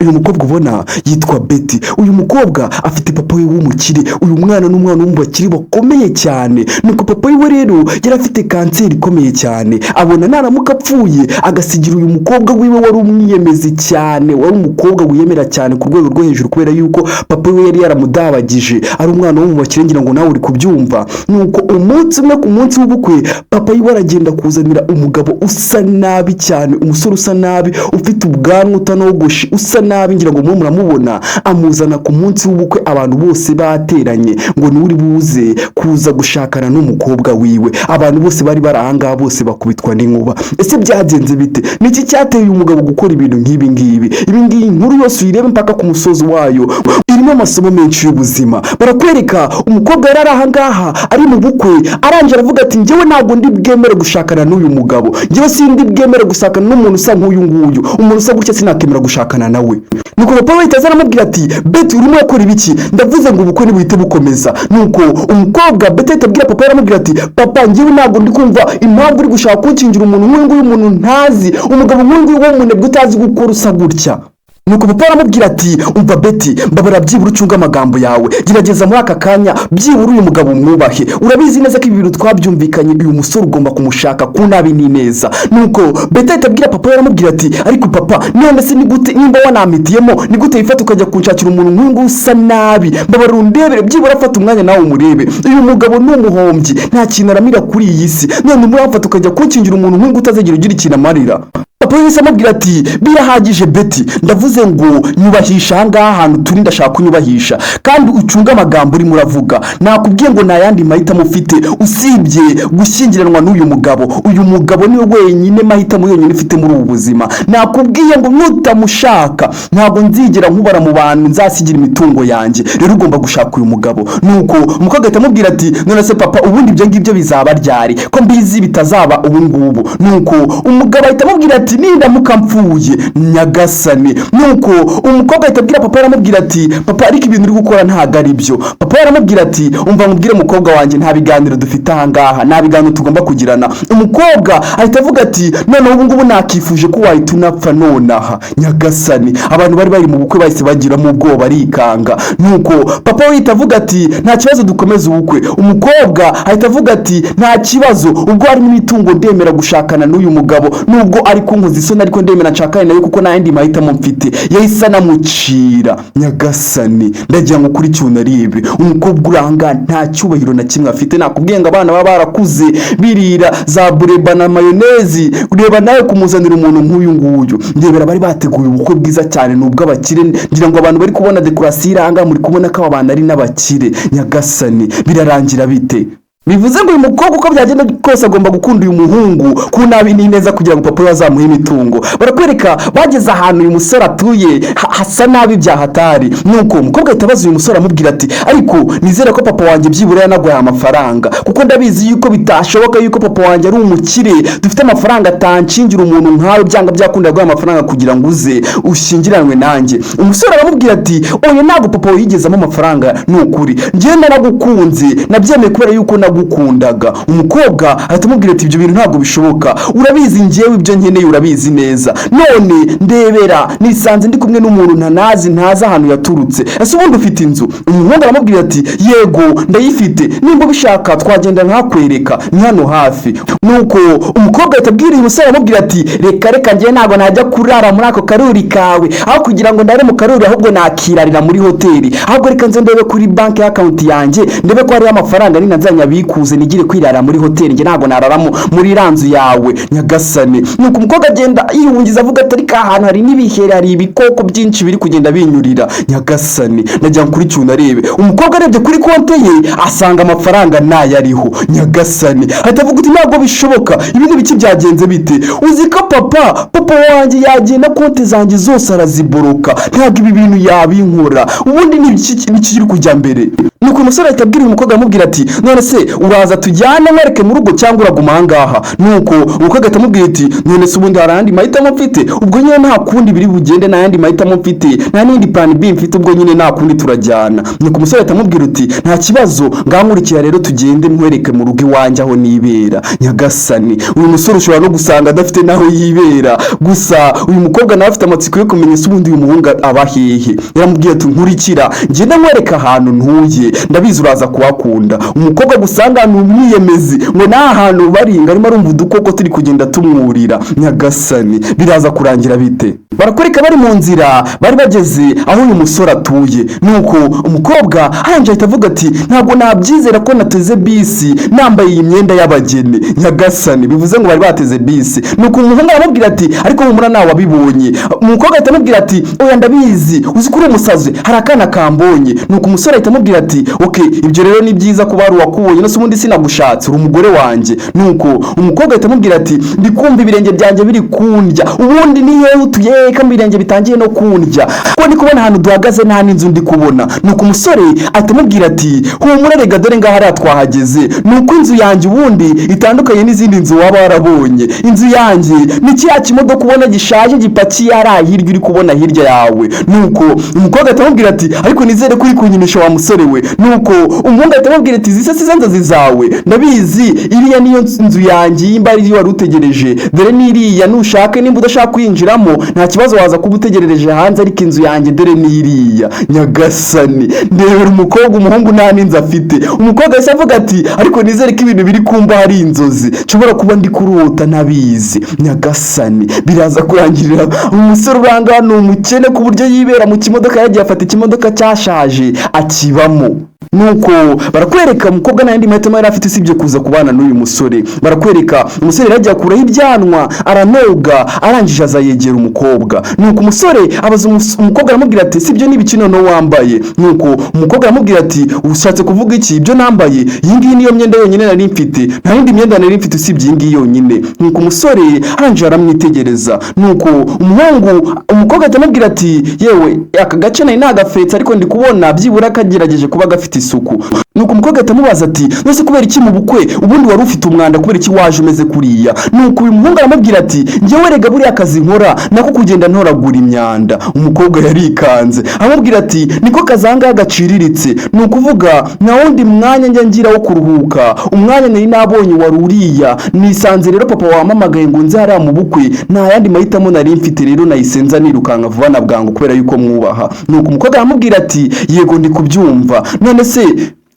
Uyu mukobwa ubona yitwa Betty. Uyu mukobwa afite papa we w'umukire. Uyu mwana ni umwana wo mu bakire bakomeye cyane. Nuko papa we rero yari afite kanseri ikomeye cyane, abona naramuka apfuye agasigira uyu mukobwa wiwe wari umwiyemezi cyane, wari umukobwa wiyemera cyane ku rwego rwo hejuru, kubera yuko papa we yari yaramudabagije, ari umwana wo mu bakire. Ngira ngo nawe uri kubyumva. Nuko umunsi umwe, ku munsi w'ubukwe, papa wiwe aragenda kuzanira umugabo usa nabi cyane, umusore usa nabi, ufite ubwanwa, utanogoshe, usa nabi. Ngira ngo mwe muramubona. Amuzana ku munsi w'ubukwe, abantu bose bateranye, ngo niwe uri buze kuza gushakana n'umukobwa wiwe. Abantu bose bari bari ahangaha bose bakubitwa n'inkuba. Ese byagenze bite? Niki cyateye uyu mugabo gukora ibintu nk'ibi ngibi? Ibi ngibi, inkuru yose uyirebe mpaka ku musozi wayo, irimo amasomo menshi y'ubuzima. Barakwereka umukobwa yari ari ahangaha, ari mu bukwe, arangije aravuga ati: "Njyewe ntabwo ndi bwemere gushakana n'uyu mugabo. Njyewe sindi bwemere gushakana n'umuntu usa nk'uyu nguyu. Umuntu usa gutya sinakemera gushakana nawe." Nuko papa we ahita aza, aramubwira ati: "Betty, urimo urakora ibiki? Ndavuze ngo ubukwe nibuhite bukomeza." Nuko umukobwa Betty ahita abwira papa we, aramubwira ati: "Papa, njyewe ntabwo ndi kumva impamvu uri gushaka kunshyingira umuntu nk'uyu nguyu, umuntu ntazi, umugabo nk'uyu nguyu w'umunebwe, utazi gukora, usa gutya." Nuko papa aramubwira ati: "Umva Betty, mbabara byibura ucunge amagambo yawe. Gerageza muri aka kanya byibura uyu mugabo umwubahe. Urabizi neza ko ibi bintu twabyumvikanye. Uyu musore ugomba kumushaka ku nabi n'ineza." Nuko Betty ahita abwira papa we, aramubwira ati: "Ariko papa, none se ni gute, nimba wanampitiyemo, ni gute wifata ukajya kunshakira umuntu nk'uyu nguyu usa nabi? Mbabara undebere, byibura afata umwanya nawe umurebe. Uyu mugabo ni umuhombyi, nta kintu aramira kuri iyi si. None muramfata ukajya kunshyingira umuntu nk'uyu nguyu utazigera ugira ikintu amarira?" Papa wese amubwira ati: "Birahagije Betty, ndavuze ngo nyubahisha ahangaha hantu turi. Ndashaka kunyubahisha kandi ucunge amagambo urimo uravuga. Nakubwiye ngo nta yandi mahitamo ufite usibye gushyingiranwa n'uyu mugabo. Uyu mugabo niwe wenyine mahitamo yonyine ufite muri ubu buzima. Nakubwiye ngo nutamushaka ntabwo nzigera nkubara mu bantu nzasigira imitungo yanjye. Rero ugomba gushaka uyu mugabo." Nuko umukobwa ahita amubwira ati: "None se papa, ubundi ibyo ngibyo bizaba ryari, ko mbizi bitazaba ubu ngubu?" Nuko umugabo ahita amubwira ati: "Nindamuka mpfuye." Nyagasani! Nuko umukobwa ahita abwira papa, aramubwira ati: "Papa, ariko ibintu uri gukora ntabwo ari byo." Papa aramubwira ati: "Umva mubwire mukobwa wanjye, nta biganiro dufite ahangaha, nta biganiro tugomba kugirana." Umukobwa ahita avuga ati: "Noneho ubu ngubu nakifuje ko wahita unapfa nonaha." Nyagasani! Abantu bari bari mu bukwe bahise bagiramo ubwoba, barikanga. Nuko papa we ahita avuga ati: "Nta kibazo, dukomeze ubukwe." Umukobwa ahita avuga ati: "Nta kibazo, ubwo harimo imitungo ndemera gushakana n'uyu mugabo. Nubwo ari kunkoza isoni, ariko ndemera nshakane nawe kuko nta yandi mahitamo mfite." Yahise anamucira. Nyagasani! Ndagira ngo kuri cyuna arebe umukobwa uranga nta cyubahiro na kimwe afite. Nakubwiye ngo abana baba barakuze birira za bureba na mayonezi, reba nawe kumuzanira umuntu nk'uyu nguyu. Ndebera, bari bateguye ubukwe bwiza cyane, ni ubw'abakire. Ngira ngo abantu bari kubona décoration iranga, muri kubona ko aba bantu ari n'abakire. Nyagasani! Birarangira bite? Bivuze ngo uyu mukobwa, uko byagenda kose, agomba gukunda uyu muhungu ku nabi n'ineza kugira ngo papa we azamuhe imitungo. Barakwereka bageze ahantu uyu musore atuye, hasa nabi byahatari. Nuko umukobwa ahita abaza uyu musore, amubwira ati: "Ariko nizere ko papa wanjye byibura yanaguhaye amafaranga, kuko ndabizi yuko bitashoboka yuko papa wanjye ari umukire, dufite amafaranga, atanshingira umuntu nkawe. Byanga byakunda yaguhaye amafaranga kugira ngo uze ushyingiranwe nanjye." Umusore aramubwira ati: "Oya, ntabwo papa wawe yigezamo amafaranga. Ni ukuri njyewe naragukunze, nabyemeye kubera yuko nagukundaga." Umukobwa ahita amubwira ati: "Ibyo bintu ntabwo bishoboka. Urabizi njyewe ibyo nkeneye, urabizi neza. None ndebera, nisanze ndi kumwe n'umuntu ntanazi, ntazi ahantu yaturutse. Ese ubundi ufite inzu?" Umuhungu aramubwira ati: "Yego, ndayifite. Nimba ubishaka twagenda nkakwereka, ni hano hafi." Nuko umukobwa ahita abwira uyu musore, aramubwira ati: "Reka reka, njyewe ntabwo najya kurara muri ako karuri kawe. Aho kugira ngo ndare mu karuri, ahubwo nakirarira muri hoteli. Ahubwo reka nze ndebe kuri banki account yanjye, ndebe ko hariho amafaranga, nina nzanyabikuze nigire kwirara muri hoteli. Njye ntabwo nararamo muri iriya nzu yawe." Nyagasani! Nuko umukobwa agenda yihungiza, avuga ati: "Ariko aha hantu hari n'ibiheri, hari ibikoko byinshi biri kugenda binyurira." Nyagasani! Najya kuri cyuna arebe. Umukobwa arebye kuri konti ye, asanga amafaranga ntayariho. Nyagasani! Ahita avuga uti: "Ntabwo bishoboka, ibi ni ibiki? Byagenze bite? Uzi ko papa wanjye yagenda konti zanjye zose araziboroka? Ntabwo ibi bintu yabinkora. Ubundi ni ibiki kiri kujya mbere?" Nuko umusore ahita abwira uyu mukobwa, amubwira ati: "None se uraza tujyane nkwereke mu rugo, cyangwa uraguma ahangaha?" Nuko umukobwa ahita amubwira ati: "None se ubundi hari ayandi mahitamo mfite? Ubwo nyine nta kundi biri bugende, nta yandi mahitamo mfite." mfite, nta n'indi plan B mfite, ubwo nyine nta kundi turajyana. Nuko umusore ahita amubwira uti: "Nta kibazo, ngankurikira rero tugende nkwereke mu rugo iwanjye aho nibera." Nyagasani, uyu musore ushobora no gusanga adafite n'aho yibera. Gusa uyu mukobwa nawe afite amatsiko yo kumenya ese ubundi uyu muhungu aba hehe. Yaramubwiye ati: "Nkurikira ngende nkwereke ahantu ntuye, ndabizi uraza kuhakunda." Umukobwa gusanga ni umwiyemezi, ngo n'aha hantu bari ngo arimo arumva udukoko turi kugenda tumwurira. Nyagasani, biraza kurangira bite? Barakwereka bari mu nzira, bari bageze aho uyu musore atuye. Nuko umukobwa arangije ahita avuga ati: "Ntabwo nabyizera ko nateze bisi nambaye iyi myenda y'abageni." Nyagasani, bivuze ngo bari bateze bisi. Nuko umuhungu aramubwira ati: "Ariko humura, nawe wabibonye." Umukobwa ahita amubwira ati: "Oya, ndabizi, uzi ko uri umusazi, hari akana kambonye." Nuko umusore ahita amubwira ati: "Ok, ibyo rero ni byiza kuba hari uwakubonye, no se ubundi sinagushatse, uri umugore wanjye." Nuko umukobwa ahita amubwira ati: "Ndi kumva ibirenge byanjye biri kundya, ubundi ni hehe utuye ko ibirenge bitangiye no kundya, ko ndi kubona ahantu duhagaze nta n'inzu ndi kubona?" Nuko umusore ahita amubwira ati: "Humura rega, dore ngaha hariya twahageze. Nuko inzu yanjye ubundi itandukanye n'izindi nzu waba warabonye. Inzu yanjye ni kiriya kimodoka ubona gishaje gipakiye hariya hirya uri kubona hirya yawe." Nuko umukobwa ahita amubwira ati: "Ariko nizere ko uri kunyinisha wa musore we." Nuko umuhungu ahita amubwira ati: "Izi se si zo nzozi zawe? Ndabizi, iriya niyo nzu yanjye, yimba ari wari utegereje, dore n'iriya. Nushaka, nimba udashaka kwinjiramo nta kibazo, waza kuba utegerereje hanze, ariko inzu yanjye dore n'iriya." Nyagasani, ndebera umukobwa, umuhungu nta n'inzu afite. Umukobwa ahise avuga ati: "Ariko nizere ko ibintu biri kumba hari inzozi, nshobora kuba ndi kurota ntabizi." Nyagasani, biraza kurangirira umusore uranga ni umukene ku buryo yibera mu kimodoka, yagiye afata ikimodoka cyashaje akibamo. Nuko barakwereka umukobwa nta yandi mahitamo yari afite usibye kuza kubana n'uyu musore. Barakwereka umusore yari agiye akuraho ibyanwa, aranoga, arangije aza yegera umukobwa. Nuko umusore abaza umukobwa, aramubwira ati: "Si ibyo ni ibiki noneho wambaye?" Nuko umukobwa aramubwira ati: "Ushatse kuvuga iki? Ibyo nambaye, iyi ngiyi niyo myenda yonyine nari mfite, nta yindi myenda nari mfite usibye iyi ngiyi yonyine." Nuko umusore arangije aramwitegereza. Nuko umuhungu, umukobwa ahita amubwira ati: "Yewe, aka gace nari nagafetse, ariko ndi kubona byibura kagerageje kuba gafite isuku." Nuko umukobwa ahita amubaza ati: "None kubera iki mu bukwe ubundi wari ufite umwanda? Kubera iki waje umeze kuriya?" Nuko uyu muhungu aramubwira ati: "Njyewe rega buriya kazi nkora nako kugenda ntoragura imyanda." Umukobwa yarikanze, aramubwira ati: "Niko kazi ahangaha gaciriritse, ni ukuvuga nta wundi mwanya njya ngira wo kuruhuka. Umwanya nari nabonye wari uriya, nisanze rero papa wampamagaye ngo nze hariya mu bukwe, nta yandi mahitamo nari mfite, rero nahise nza nirukanka vuba na bwangu kubera yuko mwubaha." Nuko umukobwa aramubwira ati: "Yego, ndi kubyumva. None se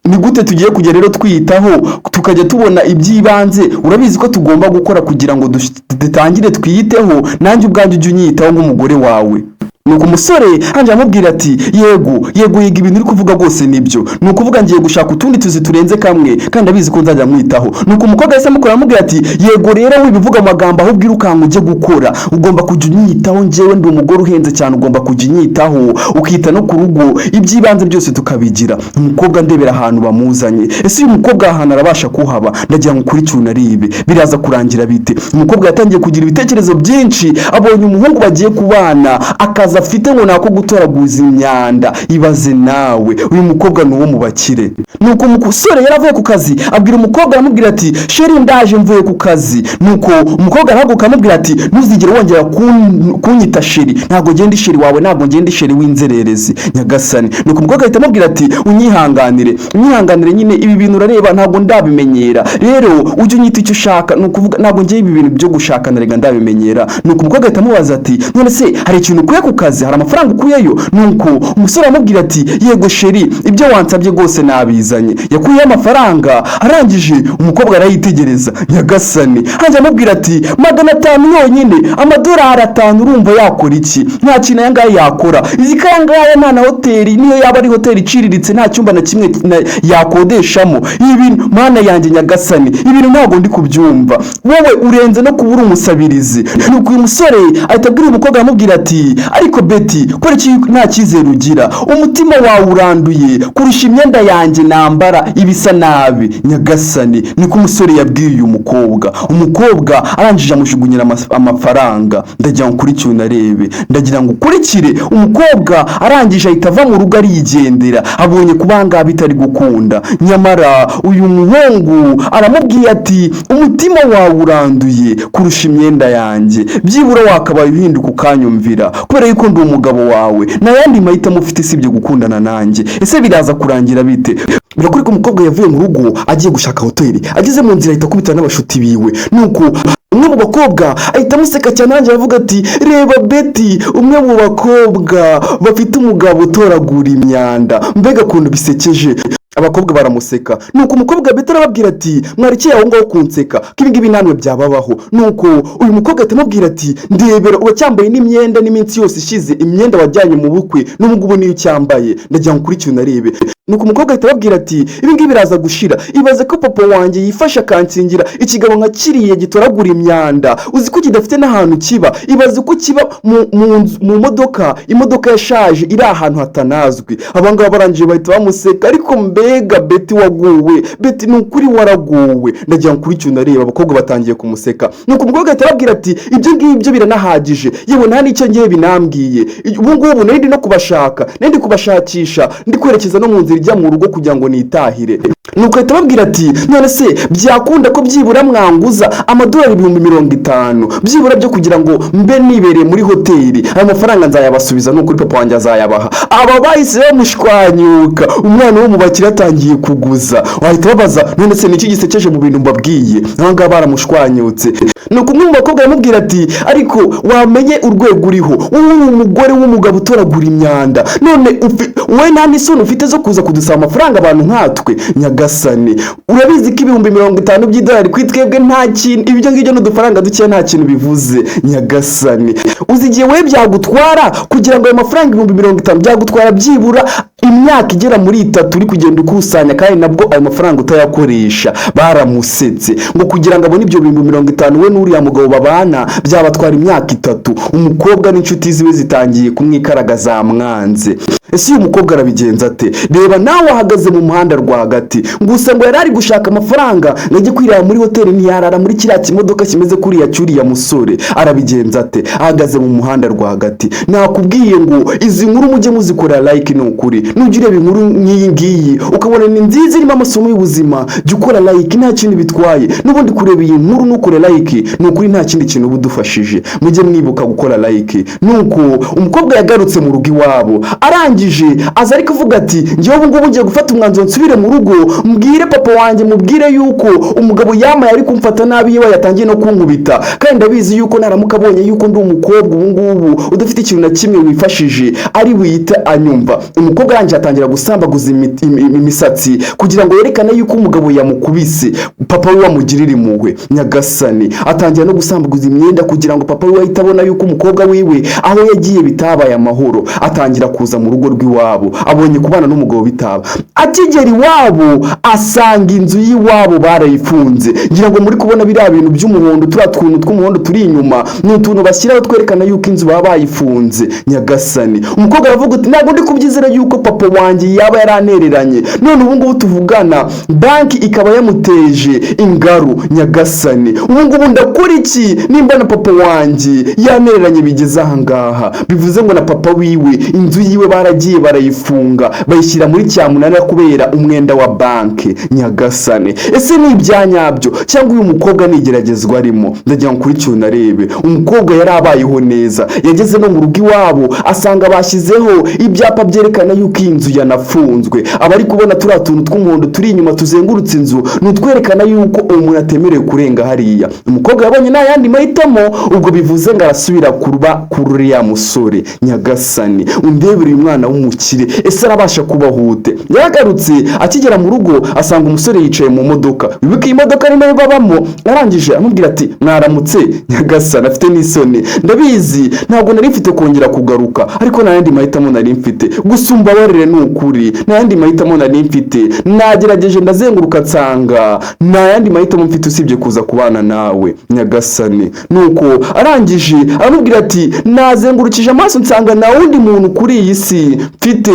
ni gute tugiye kujya rero twiyitaho, tukajya tubona iby'ibanze? Urabizi ko tugomba gukora kugira ngo dutangire twiyiteho, nanjye ubwanjye ujye unyitaho nk'umugore wawe." Nuko umusore hanje aramubwira ati: "Yego, yego, yego, ibintu uri kuvuga rwose nibyo, ni ukuvuga ngiye gushaka utundi tuzi turenze kamwe, kandi abizi ko nzajya mwitaho." Nuko umukobwa yahise amukora, aramubwira ati: "Yego rero, wibivuga amagambo, ahubwo irukanka ujye gukora. Ugomba kujya unyitaho, njyewe ndi umugore uhenze cyane, ugomba kujya unyitaho, ukita no ku rugo, iby'ibanze byose tukabigira." Umukobwa, ndebera ahantu bamuzanye. Ese uyu mukobwa ahantu arabasha kuhaba? Ndagira ngo ukurikire unaribe, biraza kurangira bite? Umukobwa yatangiye kugira ibitekerezo byinshi, abonye umuhungu bagiye kubana akazi afite ngo nako gutoraguza imyanda. Ibaze nawe, uyu mukobwa ni uwo mu bakire. Nuko umusore yari avuye ku kazi, abwira umukobwa, aramubwira ati: "Chérie, ndaje, mvuye ku kazi." Nuko umukobwa arahaguruka, aramubwira ati: "Ntuzigere wongera kunyita chérie, ntabwo ngenda chérie wawe, ntabwo ngenda chérie w'inzererezi." Nyagasani. Nuko umukobwa ahita amubwira ati: "Unyihanganire, unyihanganire nyine, ibi bintu urareba ntabwo ndabimenyera, rero ujye unyita icyo ushaka, ni ukuvuga ntabwo ngiye ibi bintu byo gushakana rega ndabimenyera." Nuko umukobwa ahita amubaza ati: "None se hari ikintu ukuye ku kazi? Hari amafaranga ukuyeyo?" Nuko umusore aramubwira ati: "Yego chérie, ibyo wansabye rwose nabizanye." Yakuyeho amafaranga, arangije umukobwa arayitegereza. Nyagasani, hanze amubwira ati: "500 yonyine, amadolari 5, urumva yakora iki? Nta kintu aya ngaya yakora. Izi ko aya ngaya nta na hoteli, niyo yaba ari hoteli iciriritse, nta cyumba na kimwe yakodeshamo. Ibi bintu, Mana yanjye nyagasani, ibintu ntabwo ndi kubyumva, wowe urenze no kuba uri umusabirizi." Nuko uyu musore ahita abwira umukobwa, aramubwira ati: "Ariko Betty, kubera iki nta cyizere ugira? Umutima wawe uranduye kurusha imyenda yanjye nambara ibisa nabi." Nyagasani, niko umusore yabwiye uyu mukobwa. Umukobwa arangije amujugunyira amafaranga. Ndagira ngo ukurikire unarebe, ndagira ngo ukurikire. Umukobwa arangije ahita ava mu rugo arigendera, abonye kuba ahangaha bitari gukunda. Nyamara uyu muhungu aramubwiye ati: "Umutima wawe uranduye kurusha imyenda yanjye, byibura wakabaye uhinduka ukanyumvira kubera yuko yuko ndi umugabo wawe, nta yandi mahitamo ufite usibye gukundana nanjye. Ese biraza kurangira bite? Birakwereka umukobwa yavuye mu rugo agiye gushaka hoteli. Ageze mu nzira ahita akubitana n'abashuti biwe, nuko umwe mu bakobwa ahita amuseka cyane, arangije aravuga ati: "Reba Betty, umwe mu bakobwa bafite umugabo utoragura imyanda, mbega ukuntu bisekeje." Abakobwa baramuseka. Nuko umukobwa Betty arababwira ati: "Mwarekeye aho ngaho kunseka, ko ibi ngibi namwe byababaho." Nuko uyu mukobwa ahita amubwira ati: "Ndebera, uracyambaye n'imyenda n'iminsi yose ishize, imyenda wajyanye mu bukwe n'ubu ngubu niyo ucyambaye. Ndagira ngo ukurikire unarebe." Nuko umukobwa ahita ababwira ati: "Ibi ngibi biraza gushira. Ibaze ko papa wanjye yifashe akansingira ikigabo nka kiriya gitoragura imyanda. Uzi ko kidafite n'ahantu kiba? Ibaze ko kiba mu modoka, imodoka yashaje iri ahantu hatanazwi." Aba ngaba barangije bahita bamuseka. Ariko mbega Betty waguwe! Betty, ni ukuri waraguwe. Ndagira ngo ukurikire unareba. Abakobwa batangiye kumuseka. Nuko umukobwa ahita ababwira ati: "Ibyo ngibyo biranahagije, yewe nta n'icyo ngiye binambwiye. Ubu ngubu nari ndi no kubashaka, nari ndi kubashakisha, ndi kwerekeza no mu nzira ijya mu rugo kugira ngo nitahire." Nuko ahita ababwira ati: "None se byakunda ko byibura mwanguza amadolari 50,000 byibura byo kugira ngo mbe nibereye muri hoteli? Ayo mafaranga nzayabasubiza, ni ukuri papa wanjye azayabaha." Aba bahise bamushwanyuka. Umwana wo mu bakire atangiye kuguza! Wahita babaza: "None se niki gisekeje mu bintu mbabwiye?" Aba ngaba baramushwanyutse. Nuko umwe mu bakobwa aramubwira ati: "Ariko wamenye urwego uriho? Wowe uri umugore w'umugabo utoragura imyanda, none wowe nta n'isoni ufite zo kuza kudusaba amafaranga abantu nkatwe? Nyagasani, urabizi ko 50,000 by'idolari kuri twebwe nta kintu, ibyo ngibyo ni udufaranga dukeya, nta kintu bivuze. Nyagasani, uzi igihe wowe byagutwara kugira ngo ayo mafaranga 50,000? Byagutwara byibura imyaka igera muri 3 uri kugenda ukusanya, kandi nabwo ayo mafaranga utayakoresha." Baramusetse. Ngo kugira ngo abone ibyo 50,000, we n'uriya mugabo babana, byabatwara imyaka 3. Umukobwa n'inshuti ziwe zitangiye kumwikaraga, zamwanze. Ese uyu mukobwa arabigenza ate? Reba nawe, ahagaze mu muhanda rwagati. Gusa ngo yari ari gushaka amafaranga ngo ajye kwirara muri hoteli, ntiyarara muri kiriya kimodoka kimeze kuriya cy'uriya musore. Arabigenza ate? Ahagaze mu muhanda rwagati. Nakubwiye ngo izi nkuru mujye muzikorera like. Ni ukuri, nujya ureba inkuru nk'iyi ngiyi ukabona ni nziza, irimo amasomo y'ubuzima, jya ukora like, nta kintu bitwaye. N'ubundi kureba iyi nkuru ntukore like, ni ukuri nta kindi kintu uba udufashije. Mujye mwibuka gukora like. Nuko umukobwa yagarutse mu rugo iwabo, arangije aza ari kuvuga ati: "Njyewe ubu ngubu ngiye gufata umwanzuro, nsubire mu rugo, mbwire papa wanjye, mubwire yuko umugabo yamaye ari kumfata nabi, yewe yatangiye no kunkubita. Kandi ndabizi yuko naramuka abonye yuko ndi umukobwa ubu ngubu udafite ikintu na kimwe wifashije, ari wiyite anyumva." Umukobwa arangije atangira gusambaguza imisatsi kugira ngo yerekane yuko umugabo yamukubise, papa we wamugirira impuhwe. Nyagasani, atangira no gusambaguza imyenda kugira ngo papa we ahite abona yuko umukobwa wiwe aho yagiye bitabaye amahoro. Atangira kuza mu rugo rw'iwabo, abonye kubana n'umugabo bitaba. Akigera iwabo asanga inzu y'iwabo barayifunze. Ngira ngo muri kubona biriya bintu by'umuhondo, turiya tuntu tw'umuhondo turi inyuma, ni utuntu bashyiraho twerekana yuko inzu baba bayifunze. Nyagasani, umukobwa aravuga uti: "Ntabwo ndi kubyizera yuko papa wanjye yaba yarantereranye, none ubu ngubu tuvugana banki ikaba yamuteje ingaru. Nyagasani, ubu ngubu ndakora iki nimba na papa wanjye yanereranye bigeze aha ngaha?" Bivuze ngo na papa wiwe inzu yiwe baragiye barayifunga, bayishyira muri cyamunara kubera umwenda wa banki. Nyagasani, ese ni ibya nyabyo cyangwa uyu mukobwa ni igeragezwa arimo? Ndagira ngo ukurikire unarebe. Umukobwa yari abayeho neza, yageze no mu rugo iwabo asanga bashyizeho ibyapa byerekana yuko iyi nzu yanafunzwe. Abari kubona turiya tuntu tw'umuhondo turi inyuma tuzengurutse inzu, ni utwerekana yuko uwo muntu atemerewe kurenga hariya. Umukobwa yabonye nta yandi mahitamo, ubwo bivuze ngo arasubira kuba kuri uriya musore. Nyagasani, undebere uyu mwana w'umukire, ese arabasha kubaho ute? Yaragarutse, akigera mu rugo asanga umusore yicaye mu modoka. Wibuke iyi modoka ni nayo babamo. Arangije amubwira ati: "Mwaramutse." Nyagasani, afite n'isoni: "Ndabizi, ntabwo nari mfite kongera kugaruka, ariko nta yandi mahitamo nari mfite. Gusa umbabarire, ni ukuri nta yandi mahitamo nari mfite. Nagerageje ndazenguruka, nsanga nta yandi mahitamo mfite usibye kuza kubana nawe." Nyagasani, nuko arangije aramubwira ati: "Nazengurukije amaso nsanga nta wundi muntu kuri iyi si mfite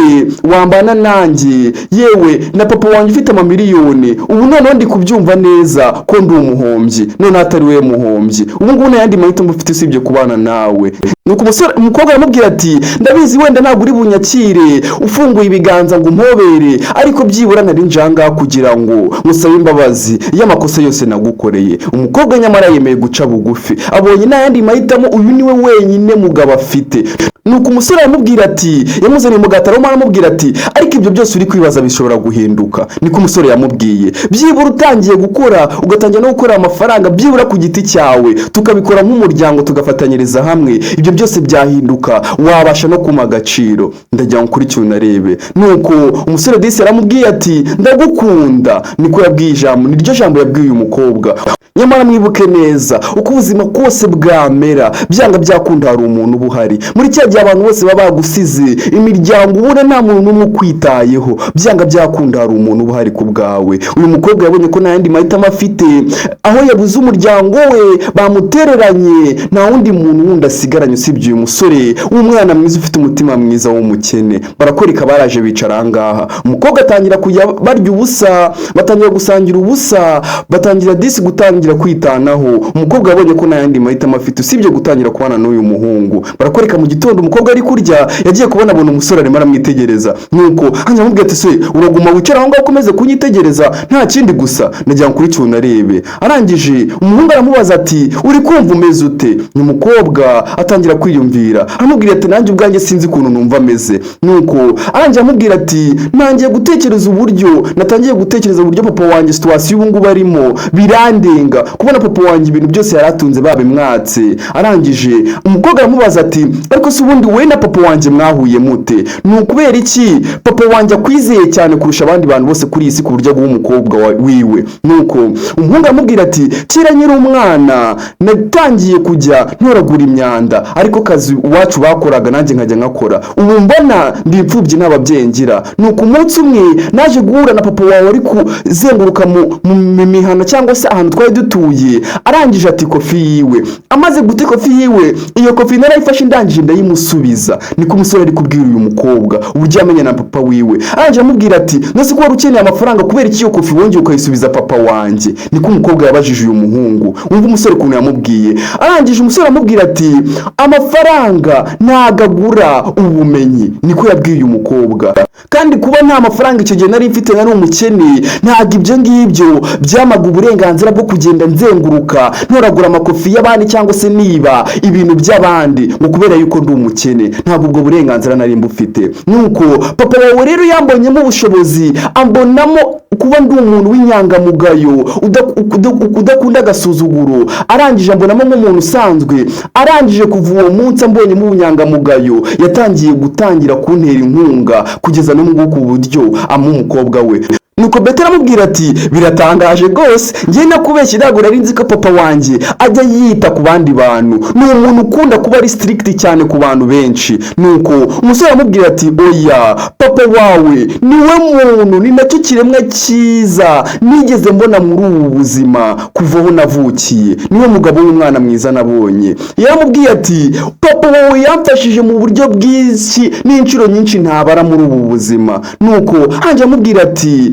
wambana nanjye, yewe na papa wanjye ufite amamiliyoni. Ubu noneho ndi kubyumva neza ko ndi umuhombyi, none atari we muhombyi. Ubu ngubu nta yandi mahitamo mfite usibye kubana nawe." Nuko umusore, umukobwa aramubwira ati: "Ndabizi, wenda ntabwo uri bunyakire ufunguye ibiganza ngo umpobere, ariko byibura nari njangaha kugira ngo ngusabe imbabazi y'amakosa yose nagukoreye." Umukobwa nyamara yemeye guca bugufi, abonye nta yandi mahitamo, uyu niwe wenyine mugabo afite. Nuko umusore aramubwira ati, yamuzaniye umugati arimo, aramubwira ati: "Ariko ibyo byose uri kwibaza bishobora guhinduka." Niko umusore yamubwiye. "Byibura utangiye gukora, ugatangira no gukora amafaranga byibura ku giti cyawe, tukabikora nk'umuryango, tugafatanyiriza hamwe, ibyo byose byahinduka, wabasha no kumpa agaciro." Ndagira ngo ukurikire unarebe. Nuko umusore disi yaramubwiye ati: "Ndagukunda." Niko yabwiye ijambo, niryo jambo yabwiye uyu mukobwa. Nyamara mwibuke neza, uko ubuzima kose bwamera, byanga byakunda hari umuntu uba uhari muri cya gihe abantu bose baba bagusize, imiryango ubona nta muntu n'umwe ukwitayeho. Byanga byakunda hari umuntu uba uhari ku bwawe. Uyu mukobwa yabonye ko nta yandi mahitamo afite, aho yabuze umuryango we, bamutereranye, nta wundi muntu wundi asigaranye usibye uyu musore w'umwana mwiza, ufite umutima mwiza, w'umukene. Barakwereka baraje bicara aha ngaha, umukobwa atangira kujya barya ubusa, batangira gusangira ubusa, batangira disi gutangira kwitanaho. Umukobwa yabonye ko nta yandi mahitamo afite usibye gutangira kubana n'uyu muhungu. Barakwereka mu gitondo umukobwa ari kurya, yagiye kubona abona umusore arimo aramwitegereza. Nuko hanyuma amubwira ati: "Se uraguma wicara aho ngaho ukomeze kunyitegereza, nta kindi gusa ndagira ngo ukurikire unarebe?" Arangije umuhungu aramubaza ati: "Uri kumva umeze ute?" Ni umukobwa atangira kwiyumvira, aramubwira ati: "Nanjye ubwanjye sinzi ukuntu numva ameze." Nuko arangije amubwira ati: "Ntangiye gutekereza uburyo, natangiye gutekereza uburyo papa wanjye, situation ubu ngubu arimo birandenga, kubona papa wanjye ibintu byose yari atunze babimwatse." Arangije umukobwa aramubaza ati: "Ariko se ubundi wowe na papa wanjye mwahuye mute? Ni ukubera iki papa wanjye akwizeye cyane kurusha abandi bantu bose kuri iyi si, ku buryo aguha umukobwa wiwe?" Nuko umuhungu aramubwira ati: "Kera nkiri umwana natangiye kujya ntoragura imyanda, ariko kazi iwacu bakoraga nanjye nkajya nkakora. Ubu mbona ndi imfubyi, nta babyeyi ngira. Nuko umunsi umwe naje guhura na papa wawe ari kuzenguruka mu mihana cyangwa se ahantu twari dutuye. Arangije ati kofi yiwe, amaze guta kofi yiwe, iyo kofi narayifashe, ndangije ndayimusubiza." Niko umusore ari kubwira uyu mukobwa uburyo yamenye na papa wiwe. Arangije amubwira ati: "Nose ko wari ukeneye amafaranga, kubera iki iyo kofi wongeye ukayisubiza papa wanjye?" Niko umukobwa yabajije uyu muhungu. Wumva umusore ukuntu yamubwiye. Arangije umusore aramubwira ati: "Amafaranga ntago agura ubumenyi." Niko yabwiye uyu mukobwa. "Kandi kuba nta mafaranga icyo gihe nari mfite, nari umukene, ntabwo ibyo ngibyo byamaga uburenganzira bwo kugenda nzenguruka ntoragura amakofi y'abandi cyangwa se niba ibintu by'abandi ngo kubera yuko ndi umukene. Ntabwo ubwo burenganzira nari mbufite. Nuko papa wawe rero yambonyemo ubushobozi, ambonamo kuba ndi umuntu w'inyangamugayo, udakunda agasuzuguro. Arangije ambonamo nk'umuntu usanzwe. Arangije kuva uwo munsi ambonyemo ubunyangamugayo, yatangiye gutangira kuntera inkunga kugeza n'ubu ngubu, ku buryo amuha umukobwa we." Nuko Betty aramubwira ati: "Biratangaje rwose, njye nakubeshye, ntabwo nari nzi ko papa wanjye ajya yita ku bandi bantu. Ni umuntu ukunda kuba ari strict cyane ku bantu benshi." Nuko umusore aramubwira ati: "Oya, papa wawe niwe muntu, ni nacyo kiremwa cyiza nigeze mbona muri ubu buzima kuva aho navukiye. Niwe mugabo w'umwana mwiza nabonye." Yaramubwiye ati: "Papa wawe yamfashije mu buryo bwinshi n'inshuro nyinshi ntabara muri ubu buzima." Nuko hanjye amubwira ati: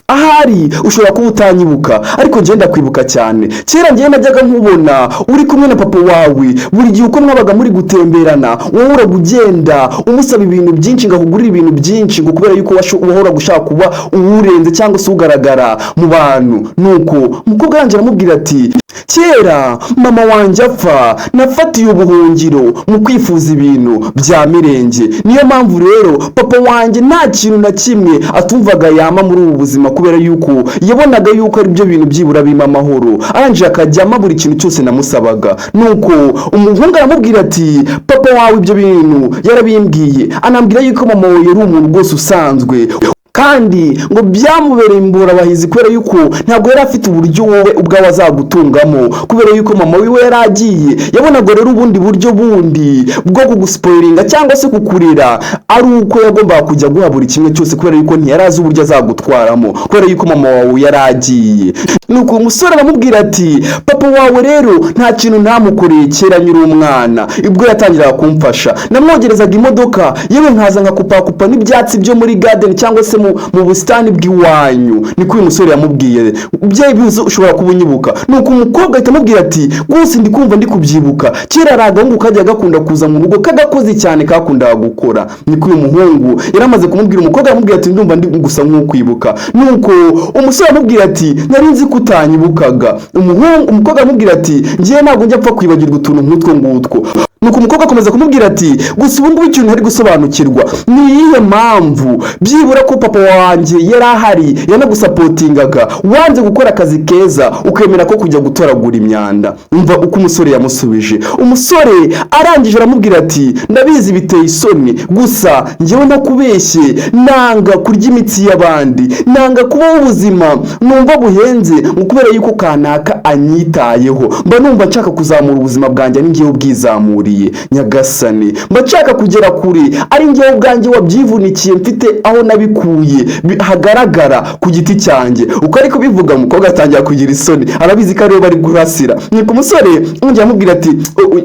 "Ahari ushobora kuba utanyibuka, ariko ngenda kwibuka cyane. Kera njyewe najyaga nkubona uri kumwe na papa wawe buri gihe, uko mwabaga muri gutemberana, wowe uraga ugenda umusaba ibintu byinshi ngo akugurire ibintu byinshi, ngo kubera yuko wahoraga ushaka kuba uwurenze cyangwa se ugaragara mu bantu." Nuko umukobwa arangije aramubwira ati: "Kera mama wanjye apfa, nafatiye ubuhungiro mu kwifuza ibintu bya mirenge. Niyo mpamvu rero papa wanjye nta kintu na kimwe atumvaga yama muri ubu buzima, kubera yuko yabonaga yuko ari byo bintu byibura bimpa amahoro. Arangije akajyamo buri kintu cyose namusabaga." Nuko umuhungu aramubwira ati: "Papa wawe ibyo bintu yarabimbwiye, anambwira yuko mama wawe yari umuntu rwose usanzwe, kandi ngo byamubereye imburabahizi, kubera yuko ntabwo yari afite uburyo wowe ubwawe azagutungamo, kubera yuko mama wiwe yari agiye. Yabonaga rero ubundi buryo bundi bwo kuguspoilinga cyangwa se kukurera ari uko yagombaga kujya guha buri kimwe cyose, kubera yuko ntiyari azi uburyo azagutwaramo, kubera yuko mama wawe yari agiye." Nuko umusore aramubwira ati: "Papa wawe rero nta kintu ntamukoreye kera nkiri umwana. Ubwo yatangiraga kumfasha, namwogerezaga imodoka, yewe nkaza nkakupakupa n'ibyatsi byo muri garden cyangwa se mu busitani bw'iwanyu." Niko uyu musore yamubwiye. Byibuze ushobora kuba unyibuka. Nuko umukobwa ahita amubwira ati: "Rwose ndi kumva ndi kubyibuka. Kera hari agahungu kajya gakunda kuza mu rugo, k'agakozi cyane, kakundaga gukora." Niko uyu muhungu yari amaze kumubwira. Umukobwa aramubwira ati: "Ndumva ndi gusa nk'ukwibuka." Nuko umusore aramubwira ati: "Nari nzi ko utanyibukaga." Umuhungu, umukobwa aramubwira ati: "Ngiye ntabwo njya mpfa kwibagirwa utuntu nk'utwo ngutwo." Nuko umukobwa akomeza kumubwira ati: "Gusa ubu ngubu ikintu ntari gusobanukirwa ni iyihe mpamvu byibura ko papa wanjye yari ahari yanagusupportingaga, wanze gukora akazi keza, ukemera ko kujya gutoragura imyanda?" Umva uko umusore yamusubije. Umusore arangije aramubwira ati: "Ndabizi biteye isoni, gusa njyewe ntakubeshye, nanga kurya imitsi y'abandi, nanga kubaho ubuzima numva buhenze ngo kubera yuko kanaka anyitayeho. Mba numva nshaka kuzamura ubuzima bwanjye ari njyewe ubwizamuriye. Nyagasani, mba nshaka kugera kure ari njyewe ubwanjye wabyivunikiye, mfite aho nabikuye hagaragara ku giti cyanjye." Uko ari kubivuga, umukobwa atangira kugira isoni, arabizi ko ariwe bari kurasira. Ni ku musore yongera amubwira ati: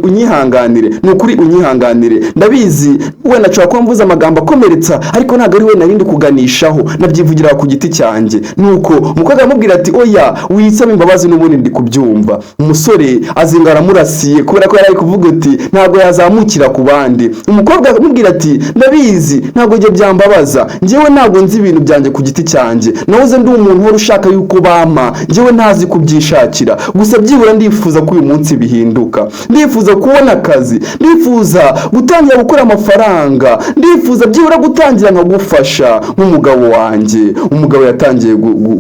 "Unyihanganire, ni ukuri unyihanganire. Ndabizi wenda nshobora kuba mvuze amagambo akomeretsa, ariko ntabwo ari we narindi kuganishaho, nabyivugira ku giti cyanjye." Nuko umukobwa aramubwira ati: "Oya, wisaba imbabazi, n'ubundi ndi kubyumva." Umusore azinga aramurasiye kubera ko yari ari kuvuga ati ntabwo yazamukira ku bandi. Umukobwa aramubwira ati: "Ndabizi, ntabwo njye byambabaza. Njyewe ntabwo nzi ibintu byanjye ku giti cyanjye, nahoze ndi umuntu uhora ushaka yuko bampa, njyewe ntazi kubyishakira. Gusa byibura ndifuza ko uyu munsi bihinduka, ndifuza kubona akazi, ndifuza gutangira gukora amafaranga, ndifuza byibura gutangira nkagufasha nk'umugabo wanjye." Umugabo yatangiye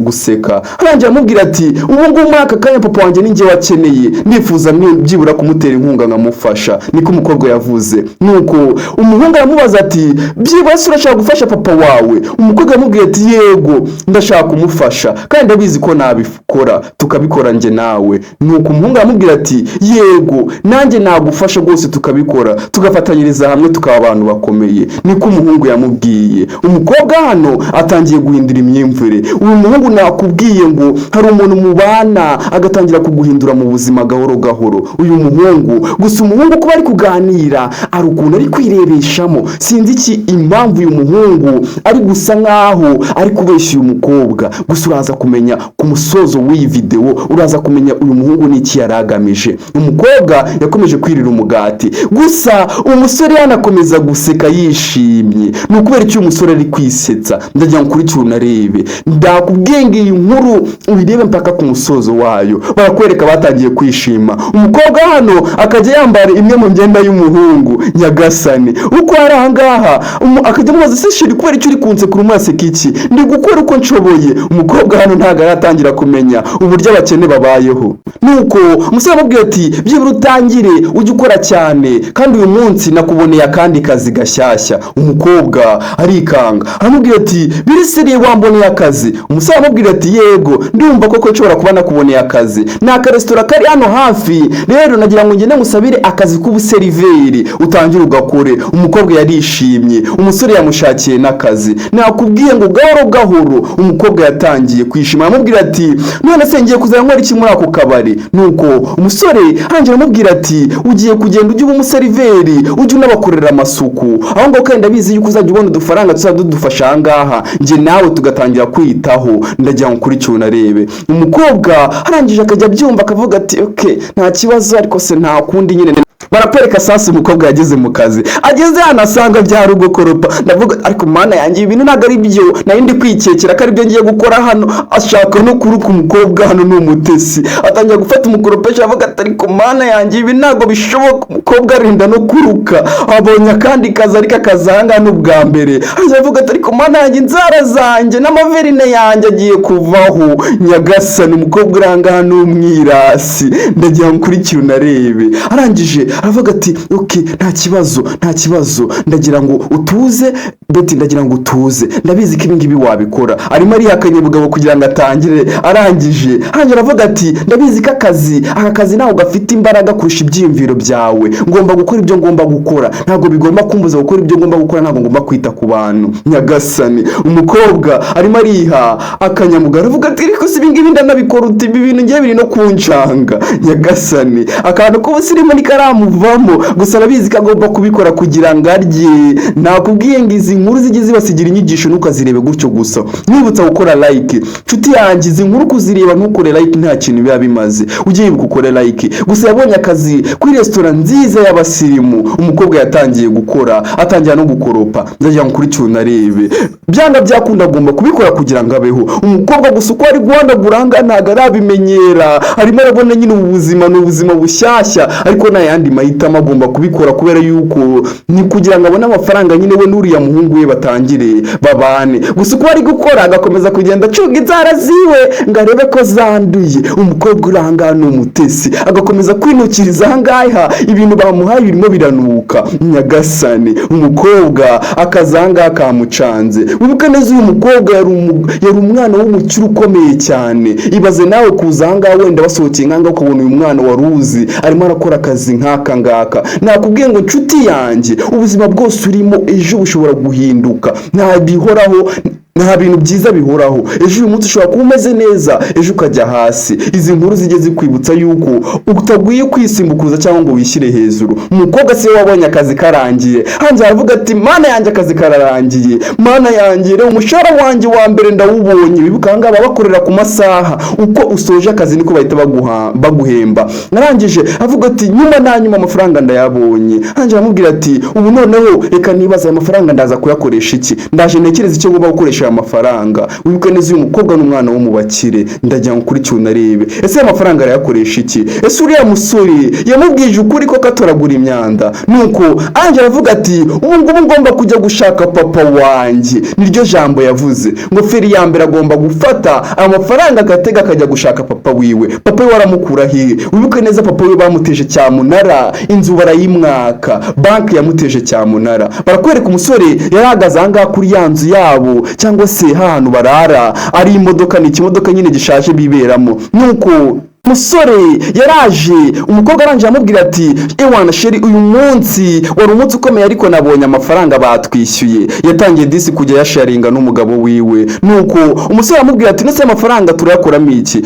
guseka, arangira amubwira ati: "Ubu ngubu muri aka kanya papa wanjye ni njyewe akeneye, ndifuza byibura kumutera inkunga nkamufasha." Niko umukobwa yavuze. Nuko umuhungu aramubaza ati: "Byibura se urashaka gufasha papa wawe?" Umukobwa aramubwira ati: "Yego, ndashaka kumufasha, kandi ndabizi ko nabikora, tukabikora njye nawe." Nuko umuhungu aramubwira ati: "Yego, nanjye nagufasha rwose, tukabikora, tugafatanyiriza hamwe, tukaba abantu bakomeye." Niko umuhungu yamubwiye. Umukobwa hano atangiye guhindura imyumvire. Uyu muhungu, nakubwiye ngo hari umuntu mubana agatangira kuguhindura mu buzima gahoro gahoro. Uyu muhungu, gusa umuhungu kuba ari kuganira, ari ukuntu ari kwirebeshamo. Sinzi iki impamvu uyu muhungu ari gusa nkaho ari kubeshya uyu mukobwa. Gusa uraza kumenya ku musozo w'iyi videwo, uraza kumenya uyu muhungu n'iki yari agamije. Umukobwa yakomeje kwirira umugati, gusa umusore yanakomeza guseka yishimye. Ni ukubera icyo uyu musore ari kwisetsa? Ndagira ngo ukurikire unarebe. Ndakubwiye ngo iyi nkuru uyirebe mpaka ku musozo wayo. Barakwereka batangiye kwishima, umukobwa hano akajya yambara imwe mu myenda y'umuhungu. Nyagasani, uko ari ahangaha, akajya amubaza: "Se chéri, kubera icyo uri kunsekura, umaseka iki?" "Ndi gukora uko nshoboye." Umukobwa hano ntabwo aratangira kumenya uburyo abakene babayeho. Nuko umusore aramubwira ati: "Byibura utangire ujye ukora cyane, kandi uyu munsi nakuboneye akandi kazi gashyashya." Umukobwa arikanga, aramubwira ati: "Biri sérieux, wamboneye akazi?" Umusore aramubwira ati: "Yego, ndumva koko nshobora kuba nakuboneye akazi. Ni akaresitora kari hano hafi. Rero nagira ngo ngende ngusabire akazi k'ubuseriveri, utangire ugakore." Umukobwa yarishimye, umusore yamushakiye n'akazi. Nakubwiye ngo gahoro gahoro umukobwa yatangiye kwishima. Aramubwira ati: "None se ngiye kuzajya nkora iki muri ako kabari?" Nuko umusore arangije aramubwira ati: "Ugiye kugenda ujye uba umuseriveri, ujye unabakorera amasuku aho ngaho, kandi ndabizi yuko uzajya ubona udufaranga tuzajya tudufasha aha ngaha, njye nawe tugatangira kwitaho." Ndagira ngo ukurikire unarebe. Umukobwa arangije akajya abyumva, akavuga ati: "Ok, nta kibazo, ariko se nta kundi nyine." Barakwereka sasa umukobwa yageze mu kazi. Ageze hano asanga byari ugukoropa. Ndavuga: "Ariko Mana yanjye, ibi bintu ntabwo ari byo nari ndi kwikekera ko aribyo ngiye gukora hano." Ashaka no kuruka. Umukobwa hano ni umutesi, atangira gufata umukoropesho, avuga ati: "Ariko Mana yanjye, ibi ntabwo bishoboka." Umukobwa arinda no kuruka. Abonye akandi kazi, ariko akazi aha ngaha ni ubwa mbere. Avuga ati: "Ariko Mana yanjye, inzara zanjye n'amaverine yanjye agiye kuvaho." Nyagasani, umukobwa uri aha ngaha ni umwirasi. Ndagira ngo ukurikire unarebe. Arangije aravuga ati: "Ok, nta kibazo, nta kibazo. Ndagira ngo utuze, Betty, ndagira ngo utuze, ndabizi ko ibi ngibi wabikora." Arimo arihakanye umugabo kugira ngo atangire. Arangije aravuga ati: "Ndabizi ko aka kazi ntabwo gafite imbaraga kurusha ibyiyumviro byawe. Ngomba gukora ibyo ngomba gukora, ntabwo bigomba kumbuza gukora ibyo ngomba gukora, ntabwo ngomba kwita ku bantu." Nyagasani, umukobwa arimo ariha akanyamugaro, avuga ati: "Ariko si ibi ngibi ndanabikora uti? Ibi bintu ngiye biri no kuncanga." Nyagasani, akantu k'ubusirimu nikaramuvamo, gusa arabizi ko agomba kubikora kugira ngo arye. Nakubwiye ngo izi nkuru zijye zibasigira inyigisho, ntukazirebe gutyo gusa. Nibutsa gukora like, nshuti yanjye. Izi nkuru kuzireba ntukore like nta kintu biba bimaze. Ujye wibuka ukore like. Gusa yabonye akazi kuri resitora nziza y'abasirimu. Umukobwa yatangiye gukora, atangira no gukoropa. Ndagira ngo ukurikire unarebe. Byanga byakunda agomba kubikora kugira ngo abeho. Umukobwa gusa uko ari guhanagura aha ngaha, ntabwo arabimenyera, arimo arabona nyine ubu buzima ni ubuzima bushyashya, ariko nta yandi. mahitamo, agomba kubikora kubera yuko ni kugira ngo abone amafaranga nyine, we n'uriya muhungu we batangire babane. Gusa uko ari gukora, agakomeza kugenda acunga inzara ziwe ngo arebe ko zanduye. Umukobwa uri ahangaha ni umutesi, agakomeza kwinukiriza ahangaha, ibintu bamuhaye birimo biranuka. Nyagasani, umukobwa akaza ahangaha kamucanze. Wibuke neza, uyu mukobwa yari umwana w'umukire ukomeye cyane. Ibaze nawe kuza ahangaha, wenda basohokeye nk'ahangaha, ukabona uyu mwana wari uzi arimo arakora akazi nk'aka ngaka. Nakubwiye ngo nshuti yanjye, ubuzima bwose urimo ejo bushobora guhinduka. Nta bihoraho, nta bintu byiza bihoraho. Ejo, uyu munsi ushobora kuba umeze neza, ejo ukajya hasi. Izi nkuru zijye zikwibutsa yuko utagwiye kwisimbukuza cyangwa ngo wishyire hejuru. Umukobwa se wabonye akazi karangiye, hanze aravuga ati: "Mana yanjye, akazi kararangiye! Mana yanjye, reba umushahara wanjye wa mbere ndawubonye." Wibuka ahangaha baba bakorera ku masaha, uko usoje akazi niko bahita baguhemba. Narangije avuga ati: "Nyuma na nyuma amafaranga ndayabonye." Hanze aramubwira ati: "Ubu noneho reka nibaza, aya mafaranga ndaza kuyakoresha iki? Ndaje ntekereza icyo ngomba gukoresha aya mafaranga." Wibuke neza, uyu mukobwa n'umwana wo mu bakire. Ndagira ngo ukurikiye unarebe, ese aya mafaranga arayakoresha iki? Ese uriya musore yamubwije ukuri ko katoragura imyanda? Nuko Angela aravuga ati: "Ubu ngubu ngomba kujya gushaka papa wanjye." Niryo jambo yavuze, ngo feri ya mbere agomba gufata amafaranga agatega akajya gushaka papa wiwe. Papa we aramukura hehe? Wibuke neza, papa we bamuteje cyamunara, inzu barayimwaka, banki yamuteje cyamunara. Barakwereka umusore yarahagaze ahangaha kuri ya nzu yabo, cyangwa se hahantu barara, ari imodoka, ni ikimodoka nyine gishaje biberamo. Nuko umusore yaraje, umukobwa arangije amubwira ati: "Ewana chéri, uyu munsi wari umunsi ukomeye, ariko nabonye amafaranga batwishyuye." Yatangiye disi kujya yasharinga n'umugabo wiwe. Nuko umusore aramubwira ati: "Nose amafaranga turayakuramo iki?